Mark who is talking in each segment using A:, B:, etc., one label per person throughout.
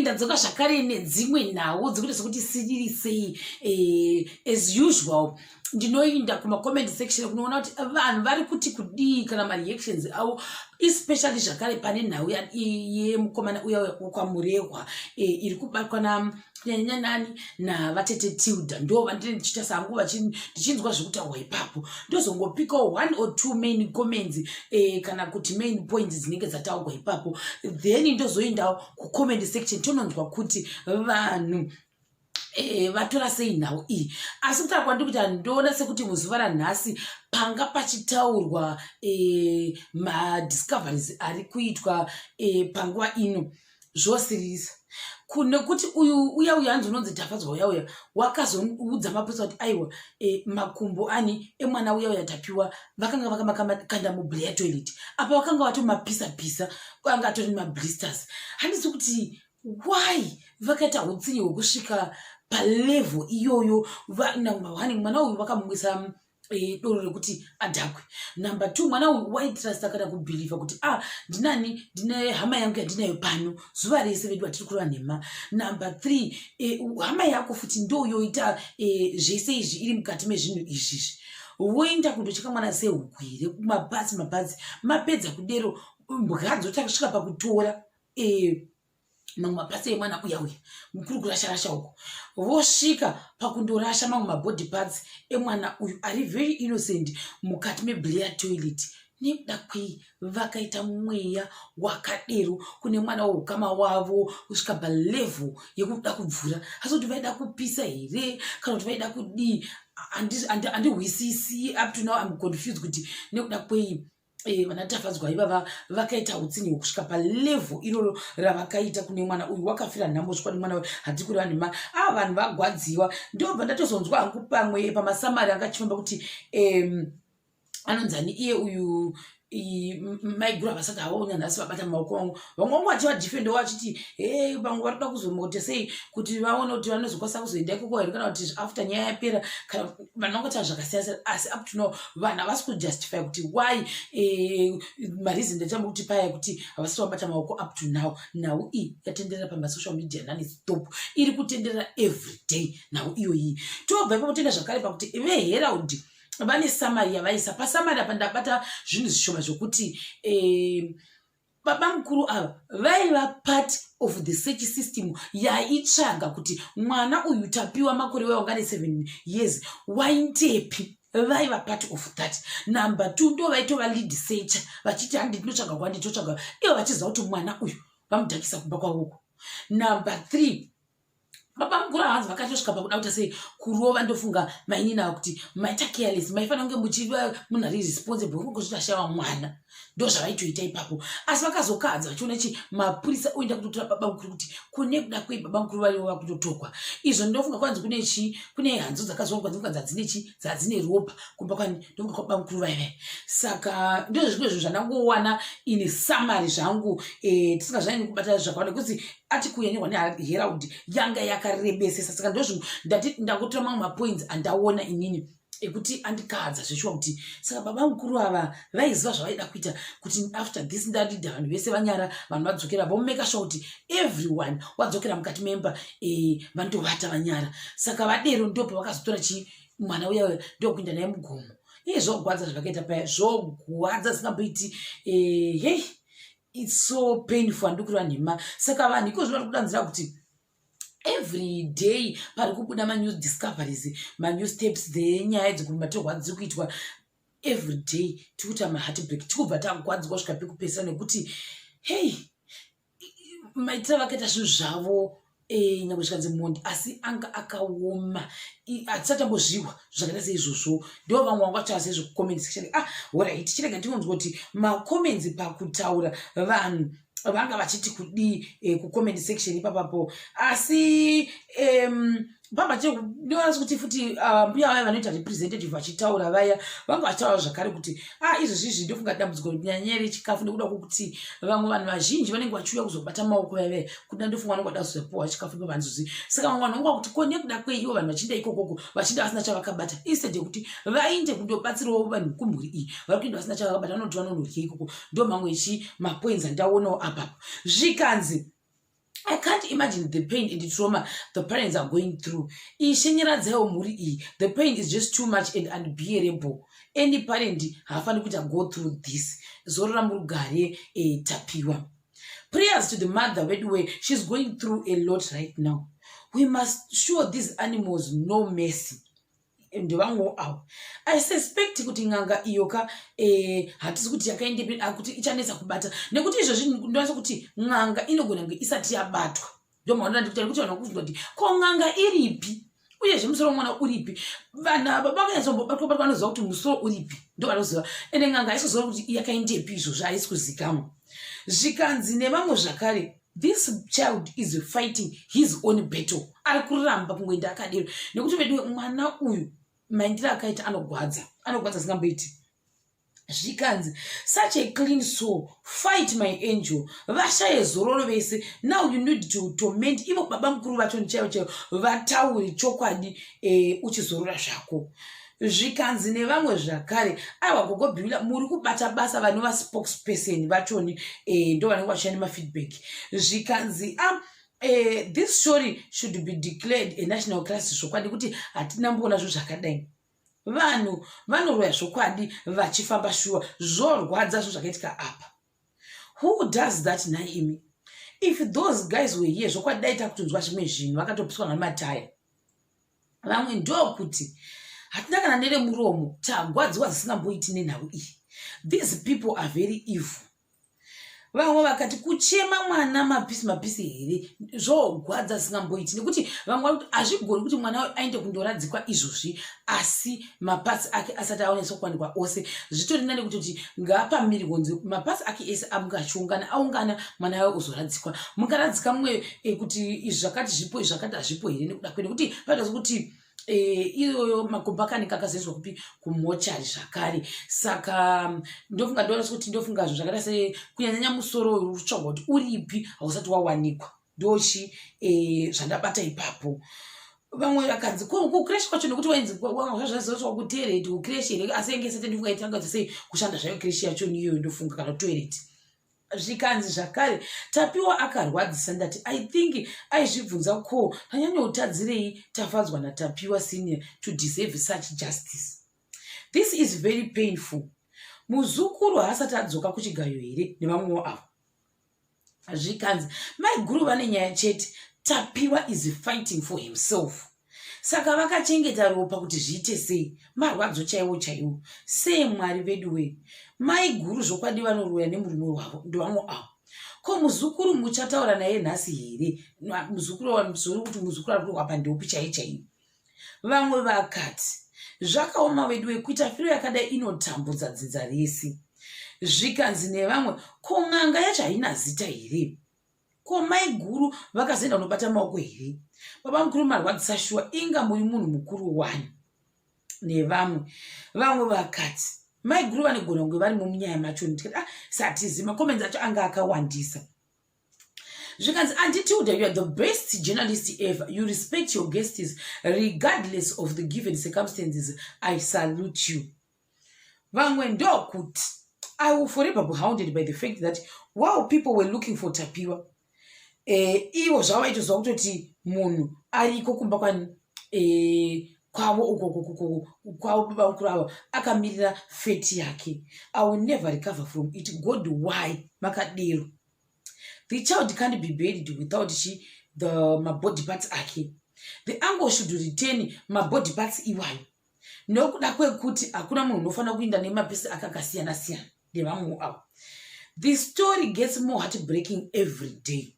A: Ndadzoka zvakare nedzimwe nhau dzekuti sekuti siriri sei. As usual ndinoinda kumacomment section kunoona kuti vanhu vari kuti kudii kana mareactions avo, especially zvakare pane nhau yemukomana uya wekwaMurehwa iri kubatwa na nani navatete Tilda. Ndo vandine ndichiita sangu ndichinzwa zvekutaurwa ipapo, ndozongopikawo one or two main comments kana kuti main points dzinenge dzataurwa ipapo. Then ndozoendawo kucomment section, tononzwa kuti vanhu vatora sei nhau iyi. Asi kutaura kwandiri kuita, ndoona sekuti muzuva ranhasi panga pachitaurwa madiscoveries ari kuitwa panguva ino zvosiririsa, nekuti uyu uya uyu hanzi unonzi Tafadzwa uya uya wakazoudza mapurisa kuti aiwa, makumbo ani emwana uya uya Tapiwa vakanga vakamakanda mublair toilet apa vakanga vatomapisa pisa, anga atori mablisters. Handisi kuti why vakaita utsinye hwekusvika palevel iyoyo. Number one, mwana uyu vakamumwisa doro rekuti adhakwe. Number two, mwana uyu waitrusta kana kubhilivha kuti ah, ndinani, ndine hama yangu yandinayo pano zuva rese, vedu hatiri kureva nhema. Number three, hama yako futi ndo yoita zvese izvi, iri mukati mezvinhu izvizvi. Voenda kundocheka mwana sehuku here kumabhatsi mabhatsi? Mapedza kudero, mbwa dzotasvika pakutora mamwe maparts emwana uya uya mukuru, kurasha rasha uko, vosvika pakundorasha mamwe mabody parts emwana uyu ari very innocent mukati meblair toilet. Nekuda kwei vakaita mweya wakadero kune mwana weukama wavo kusvika palevel yekuda kubvura? Asi kuti vaida kupisa here kana kuti vaida kudii? Handihwisisi. Up to now I'm confused kuti nekuda kwei vana Tafadzwa ivava vakaita utsinye hwekusvika palevel iroro ravakaita kune mwana uyu wakafira nhamo. Zvikwadi mwana uyu hati kuri vanhu a vanhu vagwadziwa. Ndobva ndatozonzwa hangu pamwe pamasamari anga achifamba kuti anonzani iye uyu maiguru havasati havaona nhasi vabata maoko angu. Vamwe vangu vachivadefendawo vachiti he, vamwe vari kuda kuzomote sei kuti vaone kuti vanozokwanisa kuzoenda ikoko here, kana kuti after nyaya yapera, kana vanhu vangotaura zvakasiyana siyana. Asi up to now vanhu havasi kujustify kuti why mareason ndatamba kuti paya kuti havasati vabata maoko up to now. Nhau iyi yatenderera pamasocial media nani stop, iri kutenderera every day nhau iyoyi. Tobva ipapo toenda zvakare pakuti veHerald vane summary yavaisa. Pasummary apa ndabata zvinhu zvishoma zvokuti baba mukuru ava vaiva part of the search system yaitsvaga kuti mwana uyu Tapiwa Makore waiwanga ne7 years waintepi. Vaiva part of that. Number two, ndo vaitova lead searcher, vachiti handi tinotsvaga kwandi totsvaga, ivo vachiziva kuti mwana uyu vamudhakisa kumba kwavoko. Number three, baba mukuru hanzi vakatosvika pakuda kuita sei, kurova ndofunga mainini ava kuti maita careless, maifanira kunge muchiva munhu ari responsible, kungozvitashawa mwana. Ndo zvavaitoita ipapo. Asi vakazokadza vachiona chi mapurisa oenda kutotora baba mukuru, kuti kune kuda kwei baba mukuru varivo vakutotokwa izvo. Ndofunga kwanzi kune chi kune hanzu dzakazowanikwa, ndofunga dzadzine chi dzadzine ropa kumba kwani, ndofunga kwababa mukuru vaive. Saka ndozvimwe zvinhu zvandangowana in summary zvangu, tisingazvanyanyi kubata zvakawanda kuti article yanyorwa neHerald yanga yakarebesesa. Saka ndozvinhu ndati ndangotora mamwe mapoints andaona inini ekuti andikadza zveshuwa kuti saka baba mukuru ava vaiziva zvavaida kuita, kuti after this ndadida vanhu vese vanyara, vanhu vadzokera, vomake sure kuti everyone wadzokera mukati memba, vandovata vanyara. Saka vadero ndo pavakazotora chi mwana uya uya ndokuinda naye mugomo. Iye zvogwadza zvavakaita paya, zvogwadza singamboiti. Hei, it's so painful, handikureva nhema. Saka vanhu iko zvino vari kudanzira kuti every day pari kubuda manew discoveries, manew steps dzenyaya dzekumatorwa dziri kuitwa every day. Tiri kuita maheartbreak, tikubva tagwadzwa kusvika pekupedzisira, nekuti hei, maitiro vakaita zvinhu zvavo, nyangwe zvikanzi mhondi, asi anga akaoma, hatisati tambozviwa zvakaita seizvozvo. Ndo vamwe vanga vataura seizvo kucomment section. Ah, alright, chirega ndinonzwa kuti macomments pakutaura vanhu vanga vachiti kudii kucomment section ipapapo. Asi pamba ndinoona kuti futi mbuya vaya vanoita representative vachitaura vaya vanga vachitaura zvakare kuti a izvozvizvi ndofunga dambudziko nyanya rechikafu, nekuda kwokuti vamwe vanhu vazhinji vanenge vachiuya kuzobata maoko vaive kuda, ndofunga vanenge vada kuzopuwa chikafu pavanzuzi. Saka vamwe vanhu vanga kuti ko nekuda kwei ivo vanhu vachiinda ikokoko vachinda vasina chavakabata, instead yekuti vainde kundobatsirawo vanhu kumhuri iyi, vari kuenda vasina chavakabata, vanoti vanonodya ikoko. Ndo mamwe echi mapoints andaonawo apapo. Zvikanzi I can't imagine the pain and the trauma the parents are going through. Ishe nyaradzaiwo mhuri iyi. The pain is just too much and unbearable. Any parent haafaniri kuita go through this. Zorora murugare Tapiwa. Prayers to the mother weduwe, she's going through a lot right now. We must show these animals no mercy. Ndevamwewo avo. I suspect kuti n'anga iyo ka hatisi kuti yakaendepi, kuti ichanetsa kubata, nekuti izvozvi ndinoona kuti n'anga inogona kunge isati yabatwa. Ndomaonera ndikuti kuti vanhu vakubvunza kuti ko n'anga iripi, uyezve musoro womwana uripi. Vanhu ava vakanyatsobbatwa batwa, vanoziva kuti musoro uripi, ndo vanoziva. Ende n'anga haisi kuziva kuti yakaendepi izvozvo, haisi kuzikamwa. Zvikanzi nevamwe zvakare, this child is fighting his own battle. Ari kuramba kungoenda akadero, nekuti veduwe, mwana uyu maindiro akaita anogwadza, anogwadza singamboiti. Zvikanzi, such a clean soul, fight my angel. Vashaye zororo vese. Now you need to torment ivo baba mukuru vacho chaivo chaivo, vataure chokwadi, uchizorora zvako. Zvikanzi nevamwe zvakare, aiwa, Gogo Bhila, muri kubata basa. Vanova spokesperson vachoni ndo vanenge vachiya nemafeedback. Zvikanzi this story should be declared a national crisis. Zvokwadi kuti hatina mboona zvo zvakadai. Vanhu vanoroya zvokwadi vachifamba shuwa. Zvorwadza zvo zvakaitika apa. Who does that nhai imi? If those guys were here, zvokwadi dai takutonzwa zvimwe zvinhu, vakatopiswa namataya. Vamwe ndokuti hatina kana neremuromo, tagwadziwa zvisingamboiti nenhau iyi. These people are very evil. Vamwe vakati kuchema mwana mapisi mapisi here, zvogwadza zvisingamboiti, nekuti vamwe vari kuti hazvigoni kuti mwana aende kundoradzikwa izvozvi, asi maparts ake asati aonesa kuwanikwa ose. Zvitori nani kutoti ngapamirirwe kunzi maparts ake ese amuka achiungana, aungana, mwana wawe uzoradzikwa. Mungaradzika mumwe kuti izvi zvakati zvipo, izvi zvakati hazvipo here? Nekuda kwe nekuti vanotaza kuti iyoyo makomba akanika akazoiswa kupi? Kumochari zvakare. Saka ndofunga ndoona kuti ndofunga zvo zvakaita se kunyanyanya musoro uyu uri kutsvagwa kuti uripi, hausati wawanikwa. Ndochi zvandabata ipapo. Vamwe vakanzi kucreche kwacho, nekuti wainzi zvazvazoiswa kutoilet kucreche here? Asi yange isati, ndifunga itanga sei kushanda zvayo creche yacho niyoyo, ndofunga kana toilet. Zvikanzi zvakare, Tapiwa akarwadzisa. Ndati I think aizvibvunza, ko tanyanyotadzirei Tafadzwa naTapiwa Senior to deserve such justice? This is very painful. Muzukuru haasati adzoka kuchigayo here nevamwewo avo? Zvikanzi, maiguru vane nyaya chete. Tapiwa is fighting for himself. Saka vakachengeta ropa kuti zviite sei? Marwadzo chaiwo chaiwo. Sei, Mwari vedu wei? Maiguru zvokwadi vanoroya nemurume wavo, ndevamwe avo. Ko muzukuru muchataura naye nhasi here? Muzukuru zori kuti muzukuru ari kurwapa ndeupi chai chai? Vamwe vakati zvakaoma vedu wekuita firo yakadai, inotambudza dzinza rese. Zvikanzi nevamwe, ko n'anga yacho haina zita here? Ko maiguru vakazoenda kunobata maoko here? Baba mukuru marwadzisa shuwa, inga muri munhu mukuru wani. Nevamwe vamwe vakati maiguru vanegona kunge vari munyaya macho. Ndikati, ah, satizi macomments acho anga akawandisa. Zvikanzi, "Auntie Tilda, you are the best journalist ever. You respect your guests regardless of the given circumstances. I salute you." Vamwe ndokuti, "I will forever be hounded by the fact that while people were looking for Tapiwa, ivo zvavo vaitoziva kutoti munhu ariko kumba kwani kwavo uko kwavo baba mukuru avo, akamirira fate yake. I will never recover from it. God, why makadero? The child can't be buried without chi the mabody parts ake. The uncle should return mabody parts iwayo, nokuda kwekuti hakuna munhu unofanira kuinda nemapieces ake akasiyana siyana." Ndevamwewo avo. "The story gets more heartbreaking every day."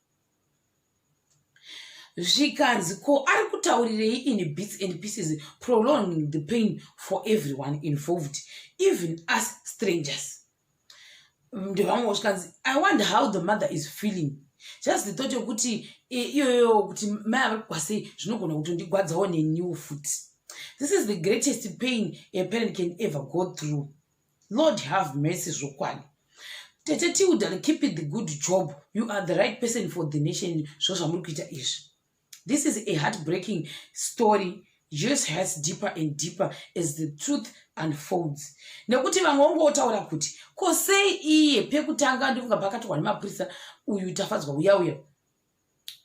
A: Zvikanzi, ko ari kutaurirei in bits and pieces, prolonging the pain for everyone involved, even us strangers? Ndevamwewo. Zvikanzi, "I wonder how the mother is feeling. Just the thought yokuti iyoyo kuti mai avari kugwa sei zvinogona kutondigwadzawo neniwo futi. This is the greatest pain a parent can ever go through. Lord have mercy." Zvokwadi, Tete Tilda, keep it the good job. You are the right person for the nation. Zvo zvamuri kuita izvi. "This is a heartbreaking story, just hurts deeper and deeper as the truth unfolds." Nekuti vamwe vangotaura kuti ko sei iye pekutanga, ndifunga pakatorwa nemapurisa uyu Tafadzwa uya uya.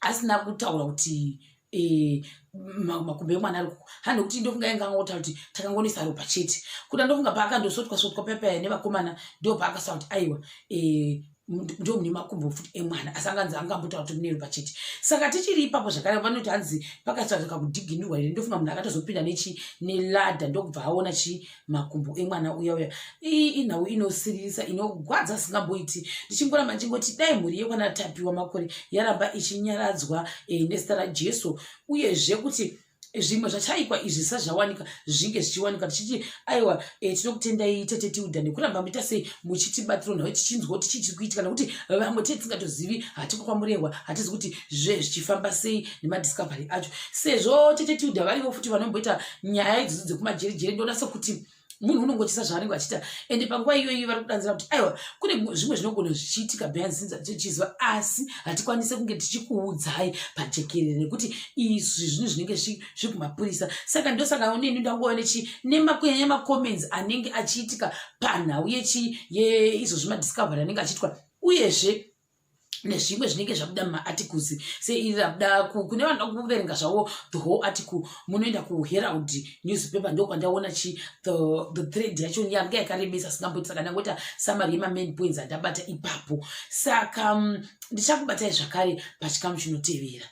A: Asina kutaura kuti e, makumbo emwana ari kuko ha, nekuti ndofunga inga angotaura kuti takangonisa ropa chete. Kuda ndofunga paakandosotwa sotwa pepaya nevakomana, ndo paakasaura kuti aiwa, e, ndo mune makumbo futi emwana, asi anganzi angambotaura kuti mune ropa chete. Saka tichiri ipapo zvakare, vanoti hanzi pakatsvaka kudhiginurwa here, ndofunga munhu akatozopinda nechi neladder, ndokubva aona chi makumbo emwana uya uya. Inhau inosiririsa, inogwadza singamboiti. Ndichingoramba ndichingoti dai mhuri yekwana Tapiwa Makore yaramba ichinyaradzwa nezita raJesu, uyezve kuti zvimwe zvachaikwa izvi zvisati zvinge zvichiwanikwa. Tichiti aiwa, tinokutendai Tete Tilda nekuramba muita sei muchitibatiro nhau, tichinzwa kuti chii chiri kuitika, nekuti vamwe tee tisingatozivi, hatiko kwaMurehwa, hatizi kuti zve zvichifamba sei nemadiscovery acho, sezvo Tete Tilda varivo futi vanomboita nyaya idzodzo dzekumajerijeri. Ndoona sekuti munhu unongochisa zvaanenge achiita, ende panguva iyoyi vari kudanzira kuti aiwa, kune zvimwe zvinogona zvichiitika behind scenes tichiziva, asi hatikwanisi kunge tichikuudzai pajekerere nekuti izvi zvinhu zvinenge zviri kumapurisa. Saka ndosaka neni ndangova nechi nemakunyanya macomments anenge achiitika panhau yechi yeizvozvi, madiscovery anenge achiitwa, uyezve nezvimwe zvinenge zvabuda mumaarticles seiri rabuda. Kune vanoda kuverenga zvavo the whole article, munoenda kuHerald newspaper, ndokwandaona chi the thread yacho yanga yakarebesa singamboiti. Saka ndangoita summary yemamain points andabata ipapo. Saka ndichakubatai zvakare pachikamu chinotevera.